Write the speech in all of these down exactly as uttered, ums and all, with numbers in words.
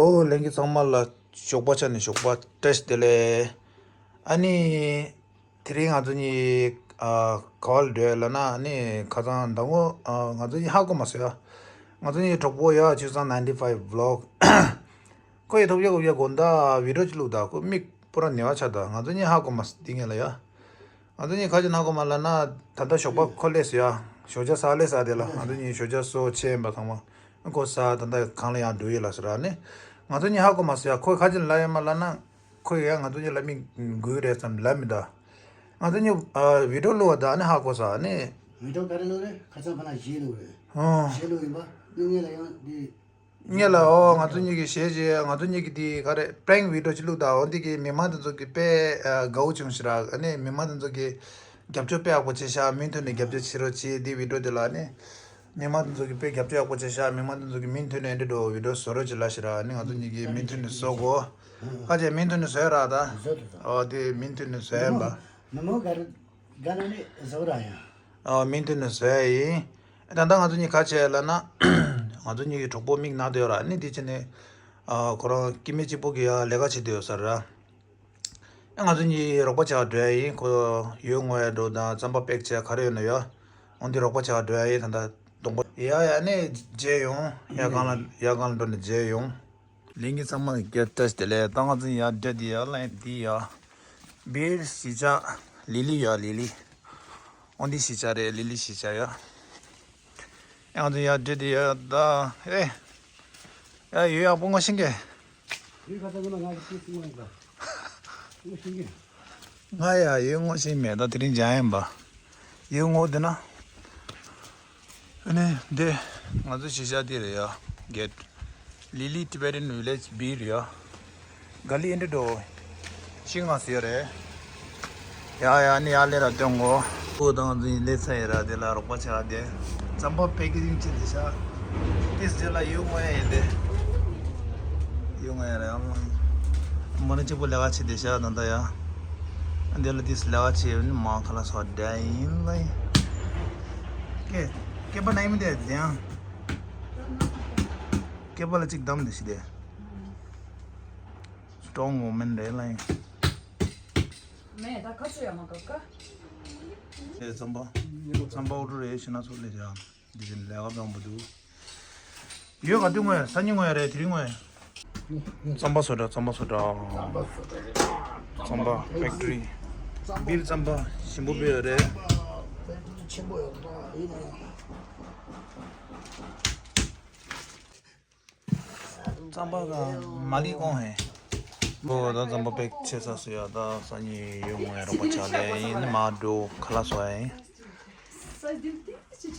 ཨོ་ལྷན་རྒྱས་ཚང་མ་ལ་ཞོགས་པ་ཆ་ནས་ཞོགས་པ་བཀྲ་ཤིས་བདེ་ལེགས། ཨ་ནི། དེ་རིང་ང་ཚོ་གཉིས་ཨ་ག་བ་ལ་འགྲོ་ཡ་ལབ་ན། ཨ་ནི་ཁ་སང་མདང་དགོང་ཨ་ང་ཚོ་གཉིས་ཧ་གོ་མ་སོང་ཡ། ང་ཚོ་གཉིས་གྲོགས་པོ་ཡ་ཆོས་བཟང་ninety five vlog། ཁོ་ཡི་ཐོབ་ཡ་གོ་ཡ་དགོང་དག་བི་ཌིའོ་ཅིག་བླུགས་ད། ཁོ་མིག་པུ་ར་ཉེ་བ་ཆགས་ད། ང་ཚོ་གཉིས་ཧ་གོ་མ་སོང་འདི་ངེད་ལ་ཡ། ང་ཚོ་གཉིས་ཁ་ཅིག་ཧ་གོ་མ་ལབ་ན། ད་ལྟ་ཞོགས་པ་ཁོ་སླེབས་སོང་ཡ། ཞོགས་ཇ་ཟ་སླེབས་ས་དེ་ལ། ང་ཚོ་གཉིས་ཞོགས་ཇ་སོ་ཆས་ཡིན་པ་ཚང་མ། ཁོ་ཟ་ད་ལྟ་གང་ལ་ཡང་འགྲོ་ཡི་ལ་ཟེར་ར་ནི། ང་ཚོ་གཉིས་ཧ་གོ་མ་སོང་ཡ། ཁོས་ཁ་ཅིག་ལབ་ཡོད་མ་ལབ་ན། ཁོས་ཡ་ང་ཚོ་གཉིས་ལ་མིག་དགོས་རེད་བསམ་ལབ་མི་ད། ང་ཚོ་གཉིས་ཨ་བི་ཌིའོ་བླུགས་པ་ད་ནི་ཧ་གོ་ས་ནི། བི་ཌིའོ་ག་རེ་བླུགས་རེད། ཁ་སང་ཕ་ན་གཞས་བླུགས་རེད། ཨོ། གཞས་བླུགས་ཡིན་པ། ཨ་ནི་ངེད་ལ་ཡང་འདི། ངེད་ལ་ཨོ་ང་ཚོ་གཉིས་ཀྱི་གཞས་བྱས། ང་ཚོ་གཉིས་ཀྱི་དེ་ག་རེ་པེ་རེང་ཝི་ཌིའོ་ཅིག་བླུགས་ད། འོ་འདི་གི་མི་མང་དེ་ཚོ་གི་དཔེ་ཨ་དགའ་བོ་བྱུང་ཤག་ར། ཨ་ནི་མི་མང་དེ་ཚོ་གི་རྒྱབ་སྐྱོར་དཔེ་ཡག་པོ་བྱས་ཤག་མུ་མཐུད་ནས་རྒྱབ་སྐྱོར་བྱེད་རོགས་བྱེད། འདི་ཝི་ཌིའོ་དེ་ལ་ཨ་ནི་མི་མང་དེ་ཚོ་གི་དཔེ་རྒྱབ་སྐྱོར་ཡག་པོ་བྱས་ཤག་མི་མང་དེ་ཚོ་གི་མུ་མཐུད་ནས་འདི་འགྲོ་ཝི་ཌིའོ་བཟོ་རོགས་བྱེད་ལབ་ཤག་ར། ཨ་ནི་ང་ཚོ་གཉིས་ཀྱིས་མུ་མཐུད་ནས་བཟོ་དགོས། ཁ་ཅིག་མུ་མཐུད་ནས་བཟོས་ར་ད། བཟོ་དགོས། ཨོ་དེ་མུ་མཐུད་ནས་བཟོས་ཡིན་པ། མི་མང་ག་རེ་ག་ལ་ནི་བཟོ་ར་ཡང་། ཨ་མུ་མཐུད་ནས་བཟོ་ཡ་ཡིན། ད་ལྟ་ང་ཚོ་གཉིས་ག་བྱས་ལབ་ན། ང་ཚོ་གཉིས་ཀྱི་གྲོགས་པོ་མིག་ན་བསྡད་ཡོད་ར། ཨ་ནི་དེ་བྱས་ནས་ཨ་ཁོ་རང་སྐྱེ་དམན་གཅིག་པོ་གི་ཡ་ལས་ཀ་བྱེད་བསྡད་ཡོད་ས་ར། ཨ་ང་ཚོ་གཉིས་རོགས་པ་བྱ་བ་འགྲོ་ཡ་ཡིན། ཁོ་ཡུལ་ངོ་ཡ་འགྲོ་དང་རྩམ་པ་པེག་བྱས་ག་རེ་ཡོད་ན་ཡ། འོ་འདི་རོགས་པ་བྱ་བ་འགྲོ་ཡ་ཡིན། ད་ལྟ་གདོང་པ་ཡ་ཡ་ནས་མཇལ་ཡོང་། ཡ་གང་ལ་ཡ་གང་ལ་འགྲོ་ནས་མཇལ་ཡོང་། ལྷན་རྒྱས་ཚང་མ་ལ་བཀྲ་ཤིས་བདེ་ལེགས། ད་ང་ཚོ་ཡར་འགྲོ་དེ་ཡར་ལ་འདི་ཡ། བིར་གཞིས་ཆགས་ལི་ལི་ཡ་ལི་ལི། འོ་འདི་གཞིས་ཆགས་རེད། ལི་ལི་གཞིས་ཆགས་ཡ། ཡང་ང་ཚོ་ཡར་འགྲོ་དེ་ཡ་ད། ཨེ། ཡ་ཡོད་ཡག་པོ་ངོ་ཤེས་གི། ཡུལ་ཁ་ཚ་ངོ་ན་ང་གི་ཏི་སི་ངོ་ཡིན་པ། ངོ་ཤེས་གི། ང་ཡ་ཡོད་ངོ་ཤེས་མེད། ད་དེ་རིང་འཇང་ཡིན་པ། ཡོད་ངོ་དེ་ན། ཨ་ནི་འདི་ང་ཚོ་གཞིས་ཆགས་འདི་རེད་ཡ། གེ་ཊི། Lily Tibetan Village བིར་ཡ། ག་ལི་ཨེ་འདྲ་འགྲོ། ཤིང་ང་ཟེར་རེད། ཡ་ཡ་ནི་ཡ་ལེ་ར་སྟོན་གོ། ཁོ་དང་འཛིན་ལེ་ཚ་ཡི་ར་དེ་ལ་རོགས་པ་བྱ་དེ། རྩམ་པ་པེ་ཀེ་ཇིང་བྱེད་དེ་ཤ། ཏིས་དེ་ལ་ཡུ་ངོ་ཡ་ཡིན་ཏེ། ཡུ་ངོ་ཡ་ར་ཡ་མོ། མོ་ནི་གཅིག་པོ་ལས་ཀ་བྱེད་དེ་ཤ་ད་ད་ཡ། འདི་ལ་ཏིས་ལས་ཀ་བྱེད་ཡོད་ནི་མ་ཁ་ལ་སོ་དྲ་ཡིན་ལ་ཡིན། ཀེ། ཀེ་པ་ན་ཡིན་མི་དེ་དེ་ཡང་། ཀེ་པ་ལ་གཅིག་བདམས་དེ་ཤི་དེ། སི་ཊོང་ཝུ་མེན་རེད་ལ་ཡིན། མེད་ད་ཁ་ཚོད་ཡ་མ་ག་ཀ་ཨེ་རྩམ་པ། རྩམ་པ་འུ་ཏུ་རེད་ཤི་ན་ཚོ་ལེ་ཡ། འདི་བཞིན་ལས་ཀ་སྤྲང་པོ་འདུག་ཡོད་ག་དུས་ངོས་སང་ཉིན་ངོས་རེད་དེ་རིང་ངོས། རྩམ་པ་བཟོ་འདྲ་རྩམ་པ་བཟོ་འདྲ། རྩམ་པ་ཕེག་ཏི་རི། བིར་རྩམ་པ་ཞིམ་པོ་སྤེལ་ཡོད་རེད། ཕེག་ཏི་རི་ཆེན་པོ་ཡོད་ད་ཡིན་ན་ཡང་། རྩམ་པ་ག་མ་ལི་གོང་ཧེ། བོ་ད་རྩམ་པ་པེག་ཆེ་ས་སུ་ཡ་ད་སང་ཉིན་ཡོད་ངོས་རོགས་པ་ཆ་ལེ་ཡིན་མ་འགྲོ་ཁ་ལག་བཟོ་ཡ་ཡིན།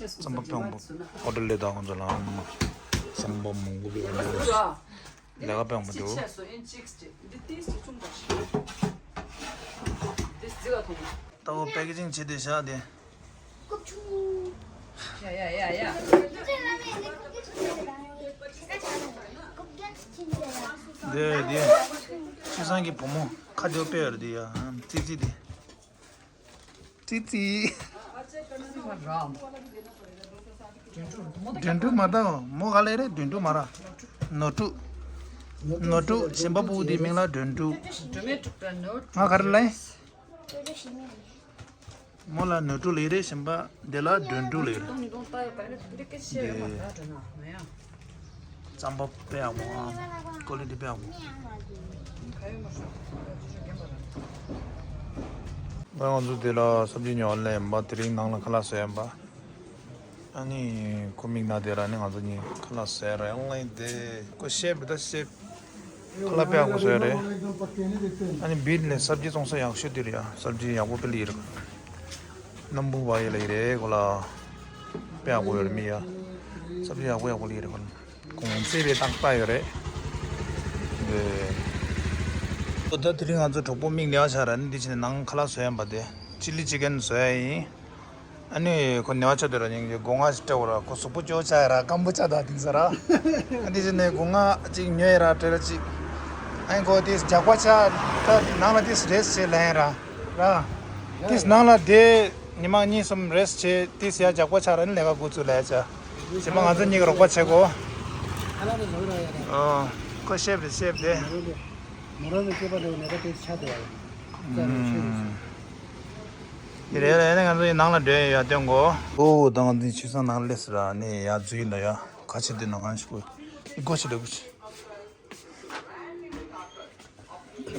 རྩམ་པ་པེག་པོ་ཨོ་ཌར་ལས་དང་ཁོང་ཚོ་ལ་རྩམ་པ་མང་པོ་པེག་ལས་ལས་ཀ་པེག་པོ་འདུག་ད་བོ་པེ་ཀེ་ཇིང་བྱེད་དེ་བཞག་དེ། ཡ་ཡ་ཡ་ཡ། དེ་དེ། ཆོས་བཟང་གི་བུ་མོ་ཁ་རྡེའུ་དཔེ་ཡོད་རེད་དེ་ཡ། ཙི་ཙི་དེ། ཙི་ཙི། དོན་གྲུབ་མ་ད་མོ་ག་ལེ་རེད། དོན་གྲུབ་མ་ར། ནོར་ཕྲུག་ནོར་ཕྲུག་གཞན་པ་སྤུ་གུ་དེའི་མིང་ལ་དོན་གྲུབ། ང་ག་རེ་ལབ་ཡིན། མོ་ལ་ནོར་ཕྲུག་ལབ་རེད། གཞན་པ་དེ་ལ་དོན་གྲུབ་ལབ་རེད། དེ། རྩམ་པ་དཔེ་ཡག་པོ་ཨ། ཀོ་ལི་ཊི་དཔེ་ཡག་པོ། ང་ང་ཚོ་དེ་ལ་སབ་ཇི་ཉོ་ལེ་ཡིན་པ། དེ་རིང་ནང་ལ་ཁ་ལག་བཟོ་ཡིན་པ། ཨ་ནི་ཁོ་མིག་ན་དེ་ར་ནི་ང་ཚོ་གཉིས་ཁ་ལག་ཟས་ར་ཡང་ལེན་དེ་ཁོ་ཤེབ་ད་ཤེབ། ཁ་ལག་དཔེ་ཡག་པོ་བཟོས་རེད། ཨ་ནི་བིར་ནས་སབ་ཇི་བཙོང་ས་ཡག་ཤོས་དེ་རེད་ཡ། སབ་ཇི་ཡག་པོ་དཔེ་ལི་རེད། སྣམ་བུ་བ་ཡི་ལ་ཡི་རེད་ཁོ་ལ། དཔེ་ཡག་པོ་ཡོད་རེད་མི་ཡ། སབ་ཇི་ཡག་པོ་ཡག་པོ་ལི་རེད་ཁོ་ལ། གོང་ཚད་དཔེ་ཏག་ཏག་ཡོད་རེད། འདི། ད་དེ་རིང་ང་ཚོ་གྲོགས་པོ་མིག་ལེགས་ཆ་ར་ནི་འདི་ཕྱིན་ནང་ཁ་ལག་བཟོ་ཡ་ཡིན་པ་དེ། ཅི་ལི་ཅི་ཀན་བཟོ་ཡ་ཡིན། ཨ་ནི་ཁོ་ཉེ་བ་ཆ་དེ་ར་ཉིན་གྱི་སྒོ་ང་ཞིག་སྤྲད་འོ་ར། ཁོ་གཟུགས་པོ་སྐྱོ་ཆ་ཡ་ར་སྐམ་པོ་ཆ་ད་དེང་ས་ར། ཨ་འདི་ཅི་ནས་སྒོ་ང་ཅིག་ཉོས་ཡ་ར་སྤྲད་ར་ཅིག་ཨ་ནི་ཁོ་དེ་རྒྱགས་པ་ཆ་ད་ནང་ལ་དེ་རེས་བྱེད་ལེན་ཡ་ར་ར། དེ་ནང་ལ་དེ་ཉི་མ་གཉིས་གསུམ་རེས་བྱེད་དེ་ཡ་རྒྱགས་པ་ཆ་ར་ནི་ལས་ཀ་འགོ་བཙུགས་ལ་ཡ་ཆ། བྱེད་པ་ང་ཚོ་གཉིས་ཀྱི་རོགས་པ་བྱེད་དགོ་ཨ། ཁོ་ཤེབ་རེད་ཤེབ་དེ། མོ་རང་གི་སྐྱེས་པ་འདྲ་བོ་ནད་པ་དེ་ཆགས་འདུག་བ། རྩ་རུ་ཆོས་རེད་ཟེར། ཡིན་རེད་ལ་ཡིན་ན་ང་ཚོ་ཡི་ནང་ལ་འགྲོ་ཡ་ཡོད་སྟོན་གོ། ཨོ་ད་ང་འདི་ཆུ་སང་ནང་སླེབས་སོང་ར། ནི་ཡ་འཛུལ་ཡིན་ད་ཡ། ག་ཆེ་འདི་ནང་གང་ཞིག་གོ། སྒོ་ཕྱེ་འདྲ་གོ་ཕྱེ།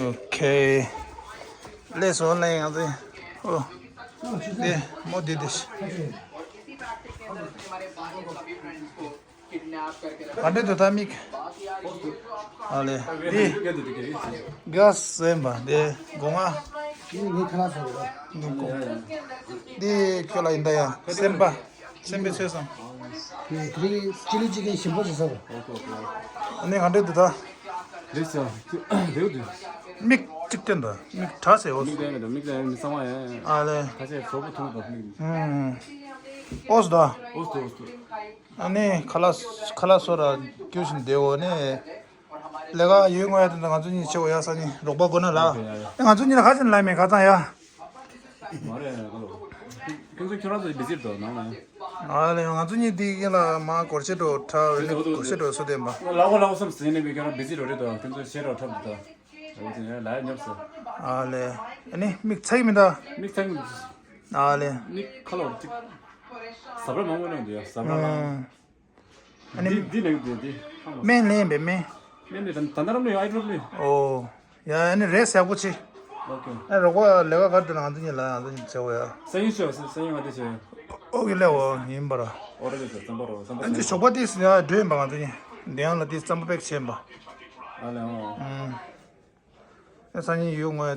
ཨོ་ཁེ། སླེབས་སོང་ལ་ཡིན་ང་ཚོ་ཡི། ཨོ། འདི་མོ་འདི་འདི་ཤི། ག་འདྲེ་འདུག་ད་མིག་ཨ་ལེ། འདི་ག་སེམས་པ་འདི་སྒོ་ང་། འདི་ཁ་ལག་སོགས་རེད། འདི་ཁོ་འདི་ཁྱོད་ལ་ཡིན་ད་ཡ་སེམས་པ། སེམས་པའི་ཚོད་བསམ། དེ་དེ་རིང་ཅི་ལི་ཅི་ཀན་ཞིམ་པོ་ཞིག་ཟ་བ། ཨ་ནི་ག་འདྲེ་འདུག་ད། རེད་ཟེར། རེད་འདུག་མིག་གཅིག་བསྟན་ད་མིག་གྲགས་ཟེར་འོ། མིག་བསྟན་མེད་ད་མིག་བསྟན་མི་གཙང་བ་ཡ། ཨ་ལེ། ཁ་ཤས་གཟུགས་པོ་ཐུང་ད་མིག་ཨུམ། ཨོ་སི་ད། ཨོ་སི་ཏོ་ཨོ་སི་ཏོ། ཨ་ནི་ཁ་ལག་ཁ་ལག་སོ་ར་རྒྱུ་བཞིན་བསྡད་འོ་ནི། ལས་ཀ་ཡོད་ངོ་ཡ་དེ་ང་ཚོ་གཉིས་ཆེ་བོ་ཡ་ས་ནི་རོགས་པ་དགོས་ན་ལ། ཡ་ཡ། ང་ཚོ་གཉིས་ལ་ཁ་ཅན་ལ་མེད་ཁ་ཚང་ཡ། མ་རེད་ཁ་ལོ། ཁྱོད་ཚོ་ཁྱོད་རང་ཚོ་བི་ཟིར་དོ་ནང་ལ་ཡ། ཨ་ལེ་ང་ཚོ་གཉིས་དེ་ཡིན་ལ་མ་སྒོར་ཆེ་འགྲོ་ཁྲ་བའི་ནི་སྒོར་ཆེ་འགྲོ་སུ་བསྟན་པ། ལ་གོ་ལ་གོ་བསམ་ཟིན་ནས་མི་ཁྱོད་རང་བི་ཟིར་རོ་རེད་དོ་ཁྱོད་ཚོ་ཤེས་རོགས་འཁྲབ་འདུག་དོ། འོ་དེ་ལ་ཉོབ་སོ། ཨ་ལེ། ཨ་ནི་མིག་ཚ་གི་མི་འདུག་མིག་ཚ་གི་མི་འདུག་ཨ་ལེ། མིག་ཁ་ལོ་གཅིག་ཟབ་ར་མང་པོ་ནང་འདུག་ཡ་ཟབ་ར་ལ། ཨ་ནི་འདི་འདི་ནས་འདི་འདི། སྨན་ལེན་པའི་སྨན། སྨན་ནི་ད་ད་ལྟ་རང་ལས་ཨའི་ཌོབ་ལས། ཨོ། ཡ་ཨ་ནི་རེད་ཟེར་པོ་ཆེ། ཨོ་ཁེ། ཨ་རོགས་པ་ལས་ཀ་ག་དུ་ན་ང་ཚོ་གཉིས་ལ་ང་ཚོ་གཉིས་བྱེད་འོ་ཡ། སང་ཉིན་ཤོག་སང་ཉིན་ང་དེ་བྱེད། ཨོ་ཁེ་ལས་འོ་ཡིན་པ་ར། ཨོ་རེད་ཟེར་བཙན་པོ་རོ་བཙན་པོ། ཨ་ནི་ཞོགས་པ་དེ་ཡ་འགྲོ་ཡིན་པ་ང་ཚོ་གཉིས། འདི་ཡང་ལ་དེ་བཙན་པོ་པེག་བྱེད་ཡིན་པ། ཨ་ལས་འོ། ཨུམ། ཨེ་སང་ཉིན་ཡོད་ངོས་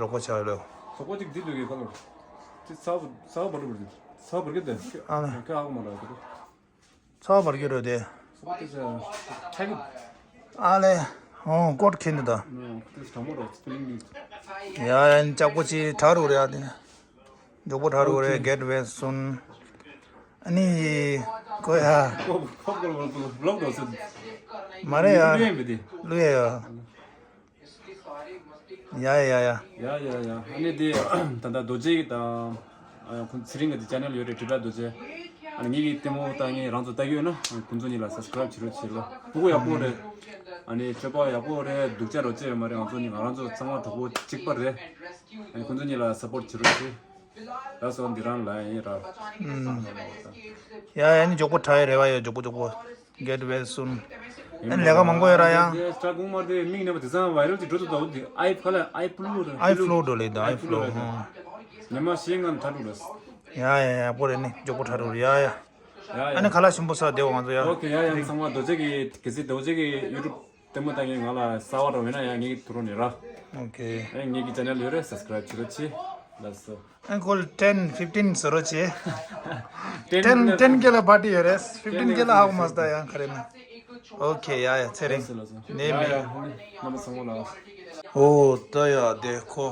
རོགས་པ་ཆགས་ལོ། ཞོགས་པ་གཅིག་འདི་འདུག་གི་ཁ་ལོ། དེ་ཚ་བ་ཚ་བ་བར་དུ་བར་དུ་ཚ་བ་བར་གི་དེ། ཨ་ལས། ཁ་ཨ་གོ་མ་ར་གི་དེ། ཚ་བ་བར་གྱི་རོ་དེ། ཨ་ལེ། ཧོང་ཀོད་ཁེན་ད། ཡ་ཡ་ལྕགས་པོ་ཅི་དྲག་རུ་རེད་ཨ་དེ། མགྱོགས་པོ་དྲག་རུ་རེད། Get well soon། ཨ་ནི། ཀོ་ཡ། མ་རེད་ཡ། ལུས་ཡ་ཡ། ཡ་ཡ་ཡ་ཡ། ཡ་ཡ་ཡ། ཨ་ནི་དེ་ད་ལྟ་རྡོ་རྗེ་གི་དང་། ཁོང་ཚེ་རིང་གི་དེ་ཆེ་ནལ་ཡོད་རེད་གྲུབ་པ་རྡོ་རྗེ། ཨ་ནི་ངེད་ཀྱི་ལྟད་མོ་ལྟ་ངེད་རང་ཚོ་ལྟ་གི་ཡོད་ན་ཁོང་ཚོ་གཉིས་ལ་སབ་སི་ཀ་རབ་བྱེད་རོགས་བྱེད་ལ། སྤུ་གུ་ཡག་པོ་རེད། ཨ་ནི་སྤྱོད་པ་ཡག་པོ་རེད། སྡུག་ཅག་རོ་ཅེ་ཡོད་མ་རེད། ང་ཚོ་གཉིས་ང་རང་ཚོ་ཚང་མ་གྲོགས་པོ་གཅིག་པ་རེད། ཨ་ནི་ཁོང་ཚོ་གཉིས་ལ་སབ་པོར་བྱེད་རོགས་བྱེད། ལགས་སོ་འདི་རང་ལ་ཡིན་ར། ཡ་ཡ་ནི་མགྱོགས་པོ་དྲག་ཡ་རེ་བ་ཡོད་མགྱོགས་པོ་མགྱོགས་པོ། Get well soon། ཨ་ནི་ལས་ཀ་མང་པོ་ཡོད་ར་ཡ། སྟྲ་གུང་མར་དེ་མིག་ནས་པ་དེ་ཚང་བའི་རལ་གྱི་འགྲོ་དུ་དོ་དེ་ཨའི་ཁ་ལ་ཨའི་ཕུ་ལུ་ར། ཨའི་ཕུ་ལུ་འགྲོ་ལེ་དང་ཨའི་ཕུ་ལུ་ཧོ། ཉི་མ་ཤེས་ངན་ཐ་དྲུག་ར། ཡ་ཡ་ཡ་པོ་རེ་ནི་མགྱོགས་པོ་ཐ་དྲུག་ར་ཡ་ཡ། ཡ་ཡ། ཨ་ནི་ཁ་ལག་ཞིམ་པོ་ཟ་བདེ་བ་ང་ཚོ་ཡ། ཨོ་ཁེ་ཡ་ཡ་ཚང་མ་རྡོ་རྗེ་གི་གལ་སྲིད་རྡོ་རྗེ་གི་ཡུ་ཊུབ་ལྟད་མོ་ལྟ་མཁན་ང་ལ་གསར་བ་རོ་མེད་ན་ཡང་ངེད་ཀྱི་ཐུག་རོགས་ནི་ར། ཨོ་ཁེ། ཨེ་ངེད་ཀྱི་ཆེ་ནལ་ཡོད་རེད་སབ་སི་ཀ་རབ་བྱེད་རོགས་བྱེད། ལགས་སོ། ཨེ་ཁོ་ལ་ཊེན་ཕིཕ་ཊིན་བཟོ་རོགས་བྱེད། ཊེན་ཊེན་ཀེ་ལ་པར་ཊི་ཡོད་རེད། ཕིཕ་ཊིན་ཀེ་ལ་ཧ་གོ་མ་སོང་ད་ཡང་ག་རེ་ན། ཨོ་ཁེ་ཡ་ཡ་ཚེ་རིང་། ལགས་སོ་ལགས་སོ། ནས་ཡ་མེད། ཡ་ཧོ་ནི་རྣམ་པ་ཚང་མ་ལ། ཨོ་ད་ཡ་དེ་ཁོ།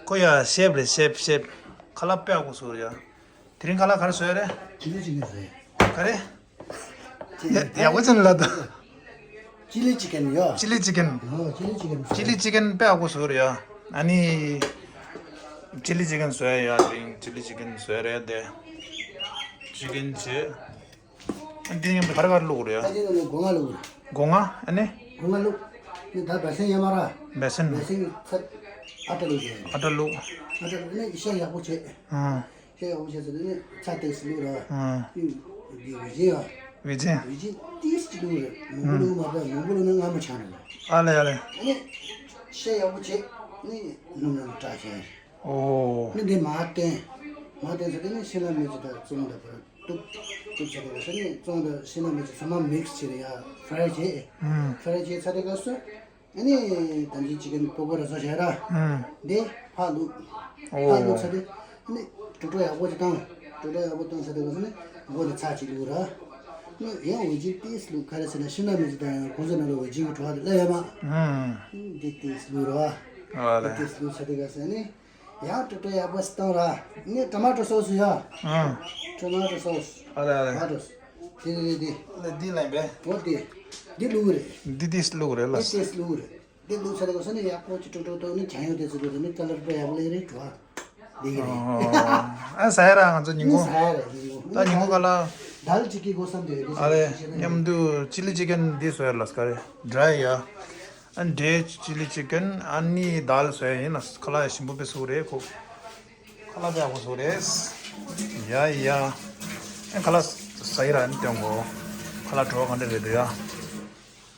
ཁོ་ཡ་ཤེབ་རེད་ཤེབ་ཤེབ། ཁ་ལག་དཔེ་ཡག་པོ་བཟོ་རེད་ཡ། དེ་རིང་ཁ་ལག་ག་རེ་བཟོས་རེད། ཅི་ལི་ཅི་ཀན་བཟོས། ག་རེ། ཅི་ཡ་ཡག་པོ་ཅན་ལ་དོ། ཅི་ལི་ཅི་ཀན་ཡོ། ཅི་ལི་ཅི་ཀན། ཨོ་ཅི་ལི་ཅི་ཀན་བཟོས། ཅི་ལི་ཅི་ཀན་དཔེ་ཡག་པོ་བཟོ་རེད་ཡ། ཨ་ནི། ཅི་ལི་ཅི་ཀན་བཟོས་ཡ་དེ་རིང་ཅི་ལི་ཅི་ཀན་བཟོས་རེད་དེ། ཅི་ཀན་བྱེད། ཨ་འདི་ཡིན་པ་ག་རེ་ག་རེ་བླུགས་རེད་ཡ། ཨ་ཅི་ནི་སྒོ་ང་བླུགས་རེད། སྒོ་ང་ཨ་ནི། སྒོ་ང་བླུགས། ནི་ད་བེ་སན་ཡ་མ་ར། བེ་སན། བེ་སན་གི་ཚད། ཨ་ཏྲ་བླུགས་རེད། ཨ་ཏྲ་བླུགས། ཨ་ཏྲ་བླུགས་ནི་ཤ་ཡག་པོ་བྱེད། ཨ། ཤ་ཡག་པོ་བྱས་ཚར་དུས་ནི་ཚྭ་ཏོག་ཙམ་བླུགས་ར། ཨ། ཡུ། ཡུ་བི་ཇི་ཡ། བི་ཇི། བི་ཇི་ཏོག་ཙམ་བླུགས་ར། མང་པོ་བླུགས་མ་དགོས། མང་པོ་བླུགས་ན་མངར་མོ་ཆགས་ནི་རེད། ཨ་ལེ་ཨ་ལེ། ནི། ཤ་ཡག་པོ་བྱས། ནི་སྣུམ་ནང་བཀྲ་བྱས། ཨོ། ནི་འདི་མར་བཏོན། མར་བཏོན་ཚར་དུས་ནི་ཤིམ་ལ་མིར་ཅི་དང་བཙོང་དང་བར་གཏུབ། གཏུབ་ཚར་དུས་སྐབས་སུ་ནི་བཙོང་དང་ཤིམ་ལ་མིར་ཅི་ཚང་མ་མིག་སི་བྱས་ར་ཡ་ཕ་རའི་བྱས། ཨུམ། ཕ་རའི་བྱས་ཚར་དུས་སྐབས་སུ། ཨ་ནི་ད་ཅི་ཅི་ཀན་པོ་ཀོ་ར་བཟོ་བྱས་ར། ཨུམ། འདི་ཕར་བླུགས། ཨོ། ཕར་བླུགས་ཚར་དུས་ཨ་ནི་དྲོ་དྲོ་ཡག་པོ་ཅིག་བཏང་། དྲོ་དྲོ་ཡག་པོ་བཏང་ཚར་དུས་སྐབས་སུ་ནི་མགོ་ནས་ཚྭ་ཅིག་བླུགས་ར། ཨ་ནི་ཡང་ཝེ་ཇི་ཏོག་ཙམ་བླུགས། ག་རེ་ཟེར་ན་ཤིམ་ལ་མིར་ཅི་དང་ཡང་ཁོང་ཚོ་ནང་ལ་ཝེ་ཇི་གི་བྲོ་བ་དེ་སླེབས་ཡོད་མ། ཨུམ། འདི་ཏོག་ཙམ་བླུགས་ར། ཨ་ལེ། འདི་ཏོག་ཙམ་བླུགས་ཚར་དུས་སྐབས་སུ་ཨ་ནི། ཡང་དྲོ་དྲོ་ཡག་པོ་ཞིག་བཏང་ར། ངས་ཊོ་མ་ཊོ་སོ་སི་ཡ། ཨང་། ཊོ་མ་ཊོ་སོ་སི། ཨ་རེ་ཨ་རེ། ཊོ་མ་ཊོ་སོ་སི། དེ་དེ་དེ་དེ། ལ་འདི་ལ་ཡིན་པས། འོ་དེ། འདི་བླུགས་རེད། འདི་ཏོག་ཙམ་བླུགས་རེད་ལ། འདི་ཏོག་ཙམ་བླུགས་རེད། འདི་བླུགས་ཚར་དུས་སྐབས་སུ་ནི་ཡག་པོ་ཅིག་དྲོ་དྲོ་བཏང་ནི་གྱང་ཡོད་དེ་ཚོ་བླུགས་དང་ནི་ཀ་ལར་དཔེ་ཡག་པོ་སླེབས་རེད་བྲོ་བ། འདི་གི་རེད། ཨ་ཟ་ཡ་ར་ང་ཚོ་ཉིན་གུང་། ཟ་ཡ་རེད་ཉིན་གུང་། ད་ཉིན་གུང་ག་ལ། དཱལ་ཅིག་གི་གོ་བསམ་དེ་རེད། ཨ་རེད། མཉམ་དུ་ཅི་ལི་ཅི་ཀན་འདི་བཟོ་ཡ་ལ་སྐ་རེད། ཌ་རའི་ཡ། ཨ་ཌ་རའི་ཅི་ལི་ཅི་ཀན་ཨ་ནི་དཱལ་བཟོ་ཡ་ཡིན་ན་ཁ་ལག་ཞིམ་པོ་དཔེ་བཟོ་རེད་ཁོ། ཁ་ལག་དཔེ་ཡག་པོ་བཟོ་རེད། ཡ་ཡ། ཨ་ཁ་ལག་ཟ་ཡི་ར་ཨ་ནི་སྟོན་གོ། ཁ་ལག་བྲོ་བ་ག་འདྲ་རེད་འདུག་ཡ།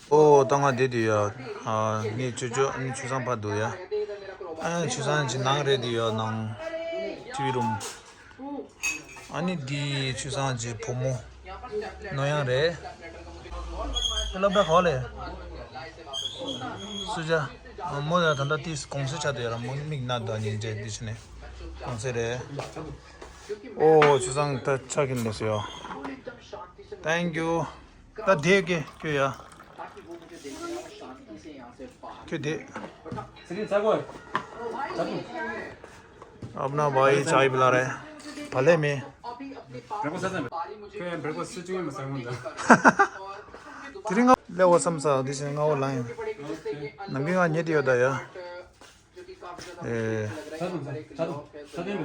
ཨོ་ད་ང་བསྡད་དུས་ཡ། ཨ་ངའི་ཆུ་ཆུ་ཨ་ནི་ཆུ་ཚང་ཕར་འདུག་ཡ། ཨ་ཆུ་ཚང་གྱི་ནང་རེད་དུས་ཡ་ནང་། ཊི་ཝི་རུམ། ཨ་ནི་འདི་ཆུ་ཚང་གྱི་བུ་མོ། ནོ་ཡང་རེད། ཁྱོད་སློབ་གྲྭ་ག་པར་སླེབས། སུ་ཇ། ཨ་མོ་ཡ་ད་ལྟ་ཏིས་གུང་སེང་ཆགས་དུས་ཡ་ར་མོ་མིག་ན་ད་སྙིང་རྗེ་འདི་ཕྱི་ནས། གུང་སེང་རེད། ཨོ་ཆུ་ཚང་ད་ཆགས་ཀྱི་འདུག་ཟེར་ཡ། Thank you། ད་དེ་ཀེ་ཁྱོད་ཡ། ཁྱོད་དེ། ཚེ་རིང་ཚ་གོ། ཚ་གོ། अपना भाई चाय पिला रहा है। भले में। བྲེ་གོ་ས་ཚ་མེད། ཁྱོད་ཡང་བྲེ་གོ་སུ་གཅིག་ཡང་མ་ཟ་གོ་འདུག་དེ་རིང་ང་ལས་འོ་བསམ་ས་འདི་བཞིན་ང་འོ་ལངས་ཡིན། ནམ་རྒྱུན་ང་ཉལ་དེ་ཡོད་ད་ཡ། ཨེ། ཚ་དང་ཚ་དང་ཚ་དང་།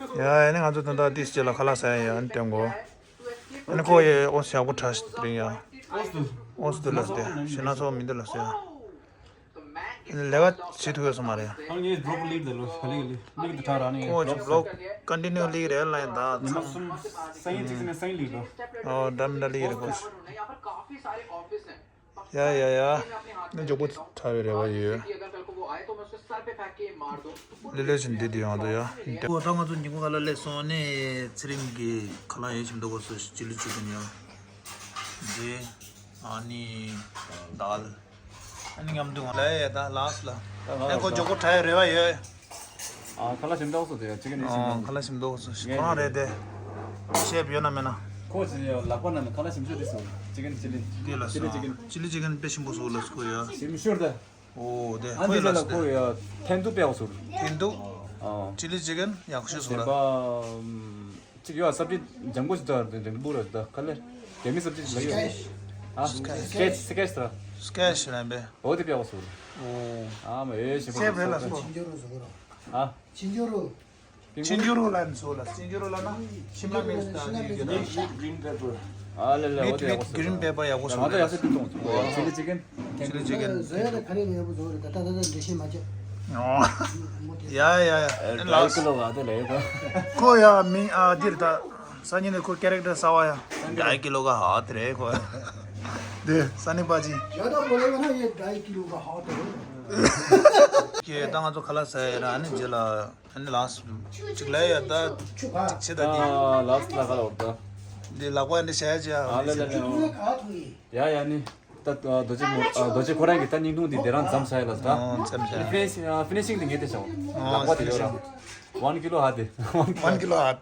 ཡ་ཡ་ནི་ང་ཚོ་ད་ལྟ་ཏིས་ཅེ་ལ་ཁ་ལག་ཟ་ཡ་ཡ་ནི་སྟོན་གོ། ཨ་ནི་ཁོ་ཡ་ཨོ་ཞག་པོ་ཁྲ་ཞིག་རིང་ཡ། ཨོ་སི་དུ་ལ་སྟེ་ཤི་ན་ཚོ་མི་འདི་ལ་སྟེ། ལས་ཀ་བྱེད་ཐུབ་ཡོད་ས་མ་རེད། ཨ་ནི་ངས་བི་ལོག་ལིག་དེ་ལོ་ཧ་ལིག་ལིག་ལིག་དེ་ཁྲ་ར་ནི་ཁོ་ཅིག་བི་ལོག་ཀོན་ཊི་ནིའུ་ལིག་རེད་ལ་ཡིན་ད། ཉི་མ་གསུམ་སང་ཉིན་གཅིག་ནས་སང་ཉིན་ལིག་ལོ། ཨོ་འདྲ་མི་འདྲ་ལིག་རེད་ཁོ། ཡ་ཡ་ཡ། ནི་མགྱོགས་པོ་ཁྲ་བའི་རེ་བ་ཡོད། ལེ་ལེ་བཞིན་འདི་འདི་ཡོང་འདུག་ཡ། ཨོ་ད་ང་ཚོ་ཉིན་གུང་ཁ་ལ་སླེབས་སོང་ནི་ཚེ་རིང་གི་ཁ་ལག་ཡོད་བཞིན་འདུག་གོ་སོ་ཅི་ལི་ཅི་ཀན་ཡ། འདི། ཨ་ནི། དཱལ། ཨ་ནི་མཉམ་དུ་ང་ལ་ཡ་ད་ལགས་ལ། ཨ་ཁོ་མགྱོགས་པོ་ཁྲ་བའི་རེ་བ་ཡོད། ཨ་ཁ་ལག་ཞིམ་འདུག་སོ་དེ་ཅི་ཀན་ཨ་ཁ་ལག་ཞིམ་འདུག་སོ་ཁོ་རང་རེད་དེ། ཤེབ་ཡོད་ན་མེད་ན། ཁོ་ཅི་ཡ་ལག་པ་ན་ནི་ཁ་ལག་ཞིམ་ཤོས་དེ་སོ་ཅི་ཀན་ཅི་ལི། འདི་ལ་ཅི་ལི་ཅི་ཀན། ཅི་ལི་ཅི་ཀན་དཔེ་ཞིམ་པོ་སོ་ལ་ཁོ་ཡ། ཞིམ་ཤོས་དེ། ཨོ་དེ་ཨ་ཁོ་ཡི་འདི་ལ་ལ་སོ་ཁོ་དེ། ཡ་ཐེན་ཏུ་དཔེ་ཡག་སོ། ཐེན་ཏུ། ཨ། ཅི་ལི་ཅི་ཀན་ཡག་ཤོས་སོ་ལ། ཅིག་ཡོད་ཨ་སབ་ཇི་ལྗང་གུ་ཞིག་ད་རིང་པོ་ར་ད་ཁ་ལེ། རྒྱ་མི་སབ་ཇི་ལ་ཡོད། ཨ་སི་ཀེ་ཆི་སི་ཀེ་ཆི་ད། སི་ཀེ་ཆི་ར་བས། ཨོ་དེ་དཔེ་ཡག་སོ། ཨོ། ཨ་མ་ཨེ་ཞེ་པོ་སེབ་རེད་ལ་སོ། ཨ། ཅིན་ཇོ་རུ། ཅིན་ཇོ་རུ་ལ་ནི་སོ་ལ་ཅིན་ཇོ་རུ་ལ་ན་ཤིམ་ལ་མིར་ཆི་དང་ཨ་ནི་ཡོད་ཀྱི་ན། Mixed with green pepper. ཨ་ལེ་ལེ་ཨོ་དེ་ཡག་སོ། Green pepper ཡག་པོ་སོ། ང་ད་ཡག་སོ་ཏིག་ཏོང་། ཅི་ལི་ཅི་ཀན། ཅི་ལི་ཅི་ཀན། བཟོ་ཡ་ད་ག་རེ་ཡག་པོ་བཟོ་རེད་ད་ད་ད་ད་འགྲེལ་བཤད་མ་བྱེད། ཨོ། ཡ་ཡ་ཡ། ཨ་ལ་ཀི་ལོ་བ་དེ་ལ་ཡོད་གོ། ཁོ་ཡ་མིང་ཨ་དིར་ད། སང་ཉིན་ནས་ཁོ་ཀེ་རེག་ཊར་གསར་བ་ཡ། ढाई किलो का हाथ रे को। དེ་ས་ནི་པ་ཅི། ज़्यादा बोलेगा ना ये ढाई किलो का हाथ है। ཀྱེ་ད་ང་ཚོ་ཁ་ལག་ཟ་ཡ་ར་ཨ་ནི་རྗེས་ལ་ཨ་ནི་ལགས་སུ་ཅིག་ལ་ཡ་ད་ཅིག་ཆེ་ད་འདི། ཨ་ལགས་སུ་ལ་ཁ་ལ་འོར་ད། འདི་ལག་པ་འདི་བྱ་ཡ་ཅི་ཡ། ཨ་ལེ་ལེ་ལེ་འོ། ཡ་ཡ་ནི། ད་རྡོ་རྗེ་མོ་རྡོ་རྗེ་ཁོ་རང་གི་ད་བརྙན་ཐུང་འདི་དེ་རང་མཚམས་བཞག་ཡ་ལ་ད། ཨོ་མཚམས་བཞག་ཡ། ཕི་ནི་ཤིང་ཕི་ནི་ཤིང་འདི་ངས་དེ་བྱ་འོ། ཨོ་ལག་པ་དེ་ཕི་ནི་ཤིང་། One kilo हाथ है। One kilo हाथ।